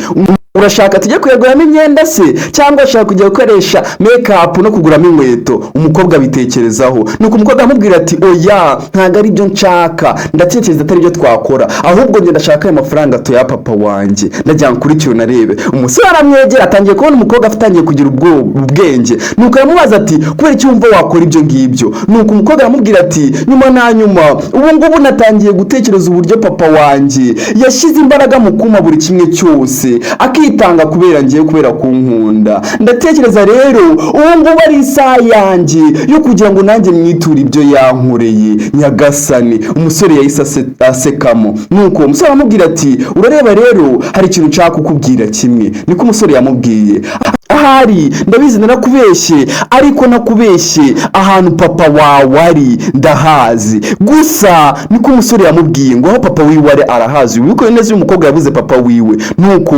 Urashaka tujye kuyaguramo imyenda se, cyangwa ashaka kujya gukoresha make-up no kuguramo inkweto?" Umukobwa abitekerezaho. Nuko umukobwa aramubwira ati: "Oya, ntabwo ari byo nshaka, ndatekereza atari byo twakora, ahubwo njye ndashaka ayo mafaranga tuya papa wanjye." Ndagira ngo nkurikire unarebe. Umusore aramwegera, atangiye kubona umukobwa atangiye kugira ubwenge. Nuko aramubaza ati: "Kubera icyo wumva wakora ibyo ngibyo?" Nuko umukobwa aramubwira ati: "Nyuma na nyuma, ubu ngubu natangiye gutekereza uburyo papa wanjye yashyize imbaraga mu kuma buri kimwe cyose, akitanga kubera ngiye, kubera kunkunda. Ndatekereza rero ubu ngubu ari isaha yanjye yo kugira ngo nanjye mwiture ibyo yankoreye." Nyagasani, umusore yahise asekamo. Nuko umusore aramubwira ati: "Urareba rero, hari ikintu nshaka kukubwira kimwe." Niko umusore yamubwiye: "Ahari ndabizi narakubeshye, ariko nakubeshye ahantu papa wawe ari ndahazi gusa." Niko umusore yamubwiye, ngo aho papa wiwe ari arahazi. Wibuke neza, uyu mukobwa yabuze papa wiwe. Nuko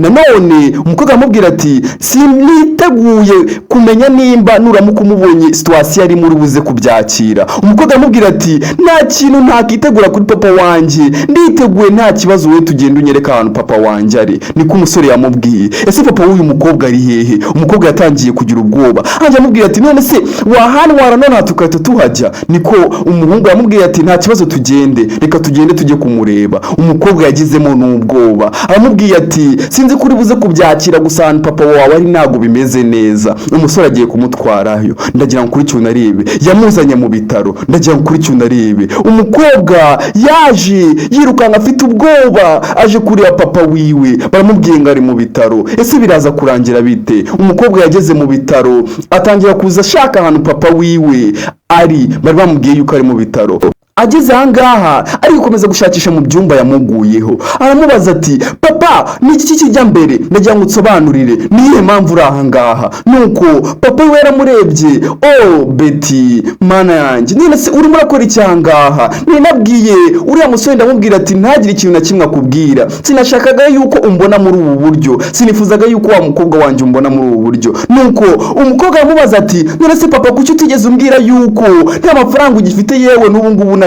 nanone umukobwa aramubwira ati: "Siniteguye kumenya nimba nuramuka umubonye situation arimo uri buze kubyakira." Umukobwa aramubwira ati: "Nta kintu ntakitegura kuri papa wanjye, nditeguye, nta kibazo, wowe tugenda unyereka ahantu papa wanjye ari." Niko umusore yamubwiye. Ese papa w'uyu mukobwa ari hehe? Umukobwa yatangiye kugira ubwoba. Hanyuma amubwira ati: "None se wahantwara none tugahita tuhajya?" Niko umuhungu yamubwiye ati: "Nta kibazo, tugende, reka tugende tujye kumureba." Umukobwa yagizemo n'ubwoba, aramubwiye ati: "Sinzi ko uri buze kubyakira, gusa ahantu papa wawe ari ntabwo bimeze neza." Umusore agiye kumutwarayo. Ndagira ngo ukurikiye unarebe. Yamuzanye mu bitaro. Ndagira ngo ukurikiye unarebe. Umukobwa yaje yirukanka afite ubwoba, aje kureba papa wiwe, baramubwiye ngo ari mu bitaro. Ese biraza kurangira bite? Umukobwa yageze mu bitaro, atangira kuza ashaka ahantu papa wiwe ari. Bari bamubwiye yuko ari mu bitaro. Ageze ahangaha ari gukomeza gushakisha mu byumba, yamuguyeho, aramubaza ati: "Papa, ni iki kijya mbere? Ndagira ngo unsobanurire, ni iyihe mpamvu uri ahangaha?" Nuko papa we yaramurebye: "Oh Betty, mana yanjye, none se urimo urakora iki ahangaha? Ninabwiye uriya musore, ndamubwira ati ntagire ikintu na kimwe akubwira. Sinashakaga yuko umbona muri ubu buryo, sinifuzaga yuko wa mukobwa wanjye umbona muri ubu buryo." Nuko umukobwa aramubaza ati: "None se papa, kuki utigeze umbwira yuko nta mafaranga ugifite, yewe n'ubu ngubu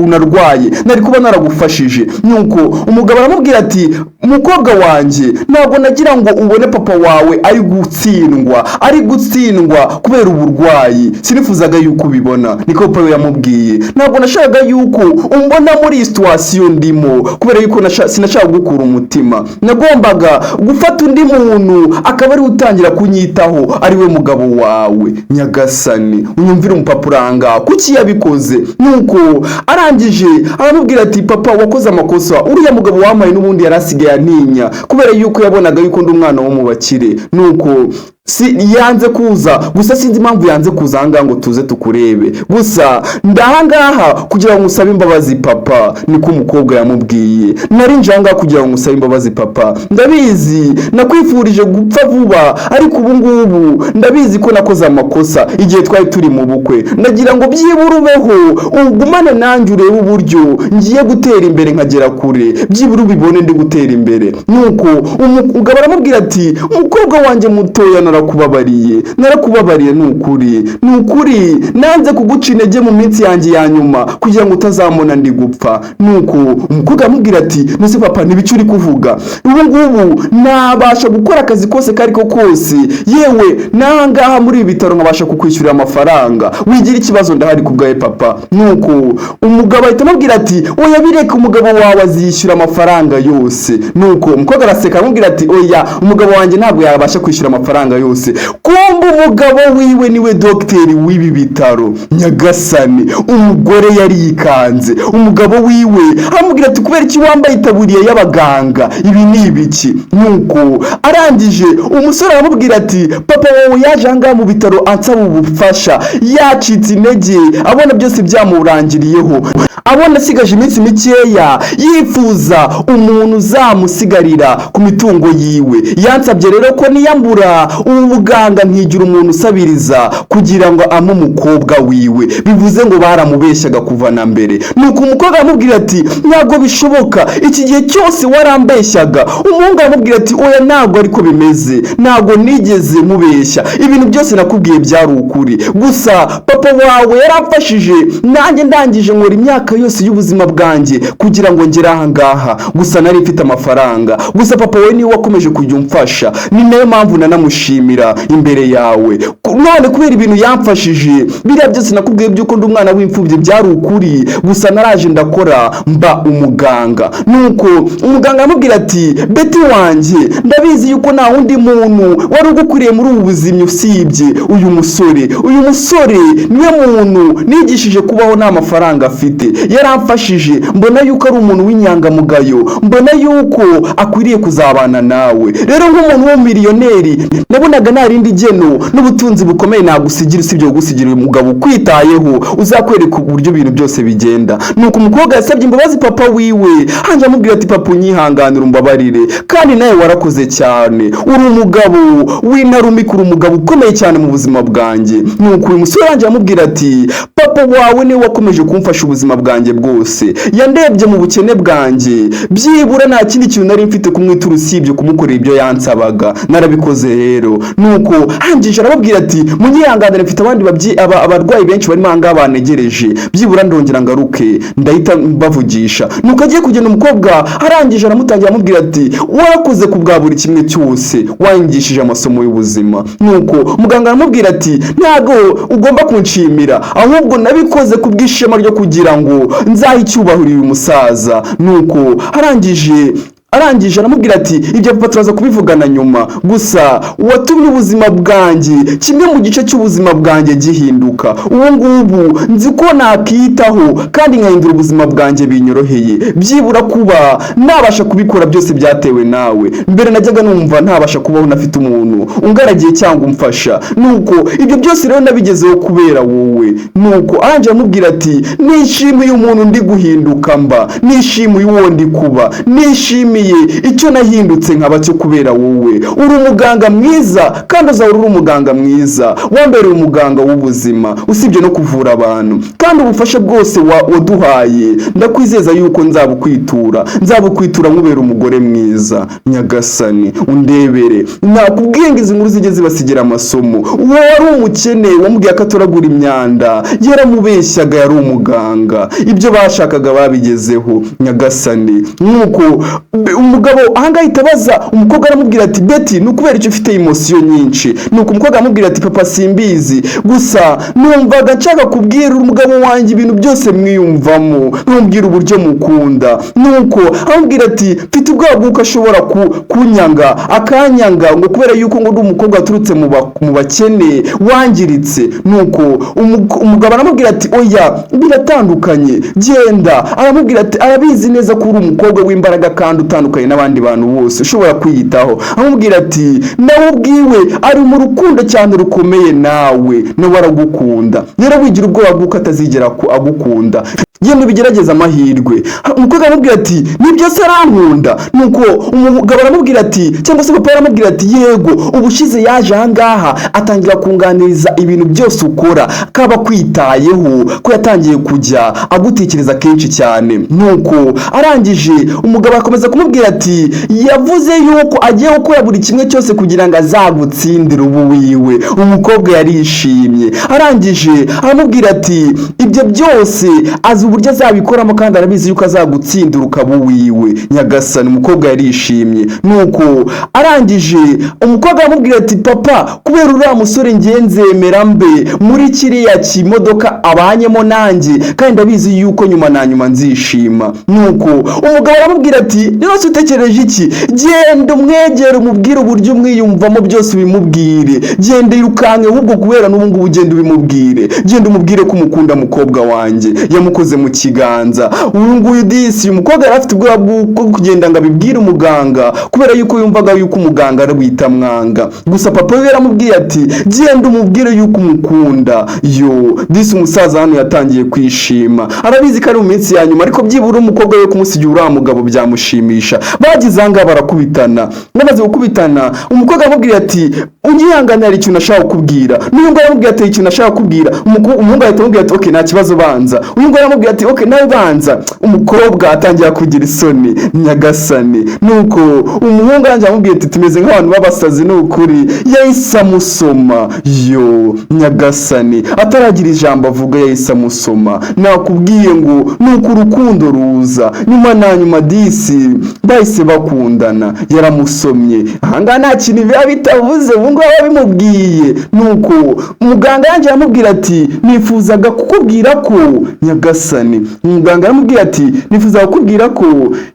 unarwaye? Nari kuba naragufashije." Nuko umugabo aramubwira ati: "Mukobwa wanjye, ntabwo nagira ngo ubone papa wawe ari gutsindwa, ari gutsindwa kubera uburwayi. Sinifuzaga yuko ubibona." Niko papa we yamubwiye. "Ntabwo nashakaga yuko umbona muri iyi situation ndimo, kubera yuko sinashaka gukura umutima. Nagombaga gufata undi muntu akaba ariwe utangira kunyitaho, ari we mugabo wawe." Nyagasani, unyumvire umupapa uranga kuki yabikoze. Nuko arangije aramubwira ati: "Papa, wakoze amakosa. Uriya mugabo wampaye n'ubundi yari asigaye antinya kubera yuko yabonaga yuko ndi umwana wo mu bakire." Nuko Si yanze kuza gusa, sinzi impamvu yanze kuza ahangaha ngo tuze tukurebe. Gusa ndahangaha kugira ngo usabe imbabazi, papa." Niko umukobwa yamubwiye. "Nari nje ahangaha kugira ngo ngusabe imbabazi, papa. Ndabizi nakwifurije gupfa vuba, ariko ubu ngubu ndabizi ko nakoze amakosa igihe twari turi mu bukwe. Ndagira ngo byibura ubeho, ugumane nanjye, urebe uburyo ngiye gutera imbere nkagera kure, byibura ubibone ndi gutera imbere." Nuko umugabo aramubwira ati: "Umukobwa wanjye mutoya, narakubabariye, narakubabariye, ni ukuri, ni ukuri. Nanze kuguca intege mu minsi yanjye ya nyuma kugira ngo utazamubona ndi gupfa." Nuko umukobwa aramubwira ati: "Nuse papa, ntibicyo uri kuvuga? Ubu ngubu nabasha gukora akazi kose kari ko kose, yewe n'ahangaha muri ibi bitaro nkabasha kukwishyurira amafaranga. Wigira ikibazo, ndahari ku bwawe, papa." Nuko umugabo ahita amubwira ati: "Oya, bireke, umugabo wawe azishyura amafaranga yose." Nuko umukobwa araseka, aramubwira ati: "Oya, umugabo wanjye ntabwo yabasha kwishyura amafaranga yose." Kumbe umugabo wiwe niwe dogiteri w'ibi bitaro. Nyagasani, umugore yari yikanze. Umugabo wiwe aramubwira ati: "Kubera iki wambaye itaburiya y'abaganga? Ibi ni ibiki?" Nuko arangije umusore aramubwira ati: "Papa wawe yaje ahangaha mu bitaro ansaba ubufasha, yacitse intege, abona byose byamurangiriyeho, abona asigaje iminsi mikeya, yifuza umuntu uzamusigarira ku mitungo yiwe. Yansabye rero ko niyambura ubu buganga nkigira umuntu usabiriza kugira ngo ame umukobwa wiwe." Bivuze ngo baramubeshyaga kuva na mbere. Nuko umukobwa aramubwira ati: "Ntabwo bishoboka, iki gihe cyose warambeshyaga." Umuhungu aramubwira ati: "Oya, ntabwo ariko bimeze, ntabwo nigeze mubeshya, ibintu byose nakubwiye byari ukuri. Gusa papa wawe yaramfashije, nanjye ndangije nkora imyaka yose y'ubuzima bwanjye kugira ngo ngere aha ngaha. Gusa nari mfite amafaranga, gusa papa we niwe wakomeje kujya umfasha, ni nayo mpamvu nanamushimira imbere yawe. None kubera ibintu yamfashije, biriya byose nakubwiye by'uko ndi umwana w'imfubyi byari ukuri. Gusa naraje ndakora mba umuganga." Nuko umuganga aramubwira ati: "Betty wanjye, ndabizi yuko nta wundi muntu wari ugukwiriye muri ubu buzima usibye uyu musore. Uyu musore niwe muntu nigishije kubaho nta mafaranga afite. Yaramfashije, mbona yuko ari umuntu w'inyangamugayo, mbona yuko akwiriye kuzabana nawe. Rero nk'umuntu w'umumiliyoneri, nabonaga nta rindi geno n'ubutunzi bukomeye nagusigira usibye kugusigira uyu mugabo ukwitayeho, uzakwereka uburyo ibintu byose bigenda." Nuko umukobwa yasabye imbabazi papa wiwe, hanje amubwira ati: "Papa, unyihanganire, umbabarire, kandi nawe warakoze cyane, uri umugabo w'intarumika, uri umugabo ukomeye cyane mu buzima bwanjye." Nuko uyu musore wanjye aramubwira ati: "Papa wawe niwe wakomeje kumfasha ubuzima bwanjye bwose. Yandebye mu bukene bwanjye, byibura nta kindi kintu nari mfite kumwitura usibye kumukorera ibyo yansabaga, narabikoze rero." Nuko hangije arababwira ati: "Munyihanganire, mfite abandi abarwayi benshi barimo ahangaha bantegereje, byibura ndongera ngaruke, ndahita mbavugisha." Nuko agiye kugenda, umukobwa arangije aramutangira, amubwira ati: "Warakoze ku bwa buri kimwe cyose, wanyigishije amasomo y'ubuzima." Nuko muganga aramubwira ati: "Ntabwo ugomba kunshimira, ahubwo nabikoze ku bw'ishema ryo kugira ngo nzahe icyubahiro uyu musaza." Nuko arangije aramubwira ati: "Ibyo papa turaza kubivugana nyuma. Gusa watumye ubuzima bwanjye, kimwe mu gice cy'ubuzima bwanjye gihinduka. Ubu ngubu nzi ko nakitaho kandi nkahindura ubuzima bwanjye binyoroheye. Byibura kuba nabasha kubikora byose byatewe nawe. Mbere najyaga numva ntabasha kubaho nafite umuntu ungaragiye cyangwa umfasha. Nuko ibyo byose rero nabigezeho kubera wowe." Nuko arangije aramubwira ati: "Nishimiye umuntu ndi guhinduka mba, nishimiye uwo ndi kuba, nishimiye icyo nahindutse nkaba cyo kubera wowe. Uri umuganga mwiza kandi uzahora uri umuganga mwiza. Wambereye umuganga w'ubuzima usibye no kuvura abantu, kandi ubufasha bwose waduhaye ndakwizeza yuko nzabukwitura, nzabukwitura nkubera umugore mwiza." Nyagasani undebere, nakubwiye ngo izi nkuru zijye zibasigira amasomo. Uwo wari umukene wamubwiye ko atoragura imyanda yaramubeshyaga, yari umuganga. Ibyo bashakaga babigezeho. Nyagasani. Nuko umugabo ahangaha ahita abaza umukobwa, aramubwira ati: "Betty, ni ukubera icyo ufite emotion nyinshi?" Nuko umukobwa aramubwira ati: "Papa, simbizi, gusa numvaga nshaka kubwira umugabo wanjye ibintu byose mwiyumvamo, ntumubwira uburyo mukunda." Nuko aramubwira ati: "Mfite ubwoba bw'uko ashobora kunyanga, akanyanga ngo kubera yuko ngo ndi umukobwa waturutse mu bakene wangiritse." Nuko umugabo aramubwira ati: "Oya, biratandukanye, genda." Aramubwira ati: "Arabizi neza ko uri umukobwa w'imbaraga kandi utandukanye n'abandi bantu bose, ushobora kwiyitaho. Amubwira ati nawe ubwiwe ari mu rukundo cyane rukomeye nawe, nawe aragukunda. Rero wigira ubwoba bw'uko atazigera agukunda, genda ubigerageze amahirwe. Umukobwa aramubwira ati nibyo se, arankunda? Nuko umugabo aramubwira ati, cyangwa se papa aramubwira ati yego, ubushize yaje ahangaha atangira kunganiriza ibintu byose ukora, kaba kwitayeho, ko yatangiye kujya agutekereza kenshi cyane. Nuko arangije umugabo akomeza kumubwira ati yavuze yuko agiye gukora buri kimwe cyose kugira ngo azagutsindire ubu wiwe. Umukobwa yarishimye, arangije aramubwira ati ibyo byose azi uburyo azabikoramo kandi arabizi yuko azagutsindira ukaba uwiwe. Nyagasani, umukobwa yarishimye. Nuko arangije umukobwa aramubwira ati papa, kubera uriya musore ngiye nzemera mbe muri kiriya kimodoka abanyemo nanjye, kandi ndabizi yuko nyuma na nyuma nzishima. Nuko umugabo aramubwira ati rero se utekereje iki? Genda umwegere, umubwire uburyo umwiyumvamo byose, ubimubwire. Genda yirukanke ahubwo, kubera n'ubu ngubu ugenda ubimubwire, genda umubwire ko umukunda, mukobwa wanjye. Yamukoze mu kiganza. Uyu nguyu disi, uyu mukobwa yari afite ubwoba bwo kugenda ngo abibwire umuganga, kubera yuko yumvaga yuko umuganga ari buhita amwanga. Gusa papa we yaramubwiye ati genda umubwire yuko umukunda. Yo disi, umusaza hano yatangiye kwishima, arabizi ko ari mu minsi ya nyuma, ariko byibura umukobwa we kumusigira uriya mugabo byamushimisha. Bagize aha ngaha barakubitana. Bamaze gukubitana, umukobwa aramubwira ati unyihangane, hari ikintu ashaka kukubwira. N'uyu nguyu aramubwira ati ikintu ashaka kukubwira. Umuhungu ahita amubwira ati okay, nta kibazo, banza. Uyu nguyu aramubwira ati okay, nawe banza. Umukobwa atangira kugira isoni, nyagasani. Nuko umuhungu arangije aramubwira ati tumeze nk'abantu b'abasazi. Ni ukuri yahise amusoma. Yo nyagasani, ataragira ijambo avuga yahise amusoma. Nakubwiye ngo nuko urukundo ruza nyuma na nyuma. Disi bahise bakundana, yaramusomye. Ahangaha nta kintu biba bitavuze, ubu ngubu bimubwiye. Nuko muganga yanjye aramubwira ati nifuzaga kukubwira ko, nyagasani, muganga aramubwira ati nifuzaga kukubwira ko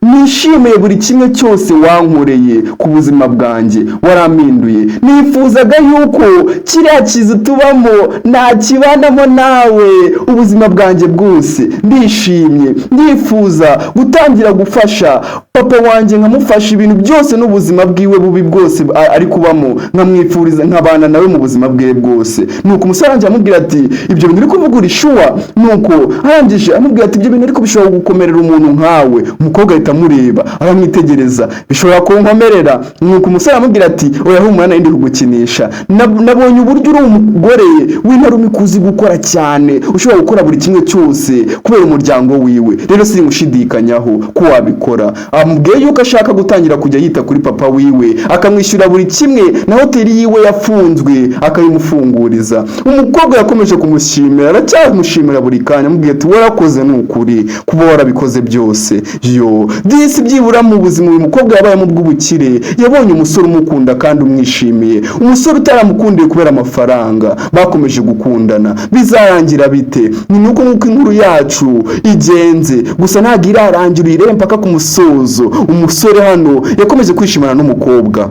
nishimiye buri kimwe cyose wankoreye ku buzima bwanjye, warampinduye. Nifuzaga yuko kiriya kizu tubamo nakibanamo nawe ubuzima bwanjye bwose. Ndishimye, ndifuza gutangira gufasha papa wanjye, nkamufasha ibintu byose n'ubuzima bwiwe bubi bwose ari kubamo, nkamwifuriza nkabana nawe mu buzima bwe bwose. Nuko umusore arangije amubwira ati ibyo bintu uri kuvuga uri sure? Nuko arangije amubwira ati ibyo bintu ariko bishobora gukomerera umuntu nkawe? Umukobwa ahita amureba, aramwitegereza, bishobora kunkomerera? Nuko umusore aramubwira ati oya humura, nari ndi kugukinisha. Nabonye uburyo uri umugore w'intarumikwa, uzi gukora cyane, ushobora gukora buri kimwe cyose kubera umuryango wiwe. Rero simushidikanyaho ko wabikora. Amubwiye yuko ashaka gutangira kujya yita kuri papa wiwe, akamwishyura buri kimwe, na hoteli yiwe yafunzwe akayimufunguriza. Umukobwa yakomeje kumushimira, aracyamushimira buri kanya, amubwiye ati warakoze, ni ukuri kuba warabikoze byose. Yo disi, byibura mu buzima uyu mukobwa yabayemo bw'ubukire, yabonye umusore umukunda kandi umwishimiye, umusore utaramukundiye kubera amafaranga. Bakomeje gukundana, bizarangira bite? Ni nuko nk'uko inkuru yacu igenze, gusa ntabwo irarangira, uyirebe mpaka ku musozo. Umusore hano yakomeje kwishimana n'umukobwa.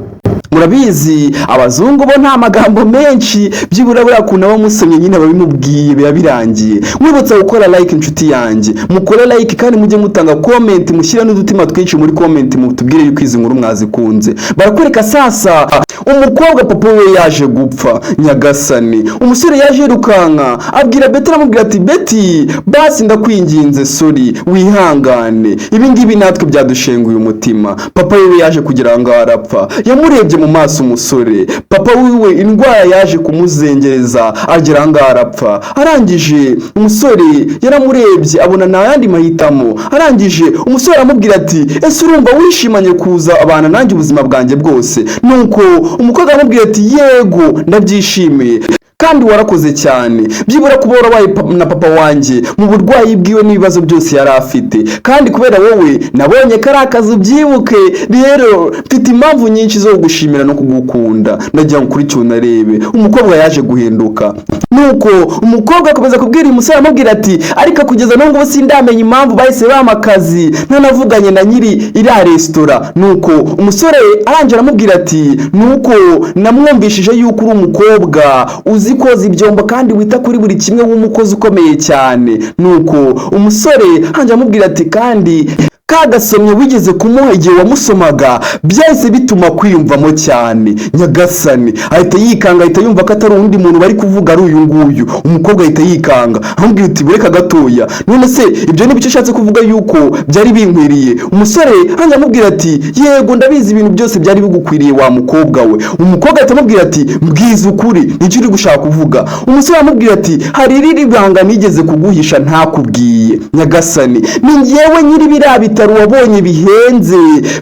Murabizi abazungu bo nta magambo menshi, byibura buriya kuntu aba amusomye nyine babimubwiye biba birangiye. Mwibutsa gukora like, inshuti yanjye, mukore like kandi mujye mutanga comment, mushyire n'udutima twinshi muri comment, mutubwire yuko izi nkuru mwazikunze. Barakwereka sasa umukobwa, papa we yaje gupfa. Nyagasani, umusore yaje yirukanka abwira Betty, aramubwira ati Betty, basi ndakwinginze, sorry, wihangane, ibi ngibi natwe byadushenguye umutima. Papa wiwe yaje kugira ngo arapfa. Yamurebye mu maso umusore, papa wiwe indwara yaje kumuzengereza, agera ahangaha arapfa. Arangije umusore yaramurebye, abona nta yandi mahitamo. Arangije umusore aramubwira ati ese urumva wishimanye kuza abana nanjye ubuzima bwanjye bwose? Nuko umukobwa aramubwira ati yego, ndabyishimiye kandi warakoze cyane, byibura kuba warabaye na papa wanjye mu burwayi bwiwe n'ibibazo byose yari afite, kandi kubera wowe nabonye ko ari akazi, ubyibuke. Rero mfite impamvu nyinshi zo kugushimira no kugukunda. Ndagira ngo ukurikiye unarebe umukobwa yaje guhinduka. Nuko umukobwa akomeza kubwira uyu musore, amubwira ati ariko kugeza n'ubu ngubu sindamenya impamvu bahise bampa akazi ntanavuganye na nyiri iriya resitora. Nuko umusore arangije aramubwira ati nuko namwumvishije yuko uri umukobwa uzi koza ibyombo kandi wita kuri buri kimwe, w'umukozi ukomeye cyane. Nuko umusore arangije aramubwira ati kandi Kagasomye wigeze kumuha igihe wamusomaga byahise bituma kwiyumvamo cyane. Nyagasani, ahita yikanga, ahita yumva ko atari uwundi muntu bari kuvuga, ari uyu nguyu. Umukobwa ahita yikanga, amubwira uti: "Bureka gatoya, none se ibyo ni byo ushatse kuvuga yuko byari binkwiriye?" Umusore hano amubwira ati: "Yego, ndabizi, ibintu byose byari bigukwiriye, wa mukobwa we." Umukobwa ahita amubwira ati: "Mbwiza ukuri, nicyo uri gushaka kuvuga?" Umusore aramubwira ati: "Hari irindi banga nigeze kuguhisha ntakubwiye. Nyagasani, ni njyewe nyiri biriya bitaro wabonye bihenze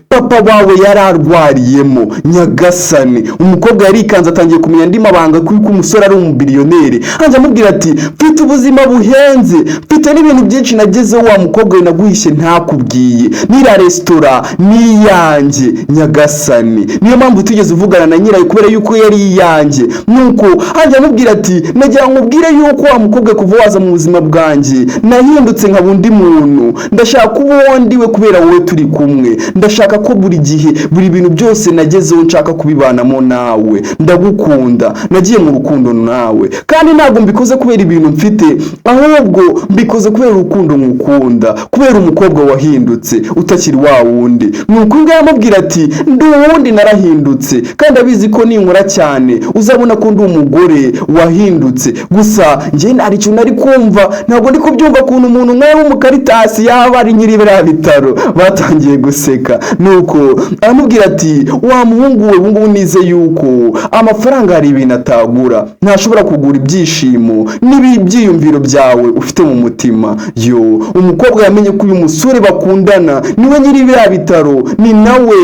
papa wawe yari arwariyemo." Nyagasani, umukobwa yarikanze, atangiye kumenya andi mabanga kuko umusore ari umubiliyoneri. Hanze amubwira ati: "Mfite ubuzima buhenze, mfite n'ibintu byinshi nagezeho, wa mukobwa we, naguhishe ntakubwiye. N'iriya resitora ni iyanjye. Nyagasani, niyo mpamvu utigeze uvugana na nyirayo, kubera yuko yari iyanjye." Nuko hanze amubwira ati: "Nagira ngo ubwire yuko, wa mukobwa, kuva waza mu buzima bwanjye nahindutse nkaba undi muntu. Ndashaka kuba uwo ndiwe kubera wowe turi kumwe. Ndashaka ko buri gihe, buri bintu byose nagezeho, nshaka kubibanamo nawe. Ndagukunda, nagiye mu rukundo nawe, kandi ntabwo mbikoze kubera ibintu mfite, ahubwo mbikoze kubera urukundo ngukunda, kubera umukobwa wahindutse utakiri wa wundi." Nuko uyu aramubwira ati: "Ndi uwundi, narahindutse, kandi abizi ko ninkora cyane uzabona ko ndi umugore wahindutse. Gusa njye hari ikintu nari kumva, ntabwo ndi kubyumva ukuntu umuntu nkawe w'umukaritasi yaba ari nyiri biriya bitaro." Batangiye guseka. Nuko aramubwira ati: "Wa muhungu we, ubu ngubu nize yuko amafaranga hari ibintu atagura, ntashobora kugura ibyishimo n'ibyiyumviro byawe ufite mu mutima." Yo, umukobwa yamenye ko uyu musore bakundana niwe nyiri biriya bitaro, ni nawe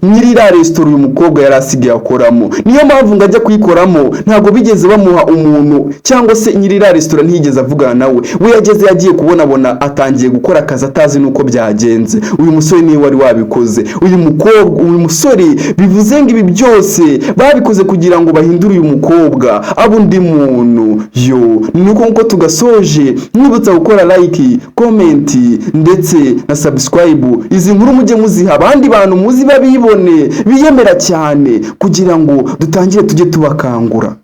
nyiri iriya resitora uyu mukobwa yari asigaye akoramo. Niyo mpamvu ngo ajya kuyikoramo ntabwo bigeze bamuha umuntu, cyangwa se nyiri iriya resitora ntiyigeze avugana nawe. We yageze, yagiye kubonabona atangiye gukora akazi atazi n'uko byagenze. Uyu musore niwe wari wabikoze, uyu mukobwa, uyu musore. Bivuze ngo ibi byose babikoze kugira ngo bahindure uyu mukobwa abe undi muntu. Yo, ni uko nguko tugasoje. Mwibutsa gukora like, comment ndetse na subscribe. Izi nkuru mujye muziha abandi bantu muzi babibone, biyemera cyane, kugira ngo dutangire tujye tubakangura.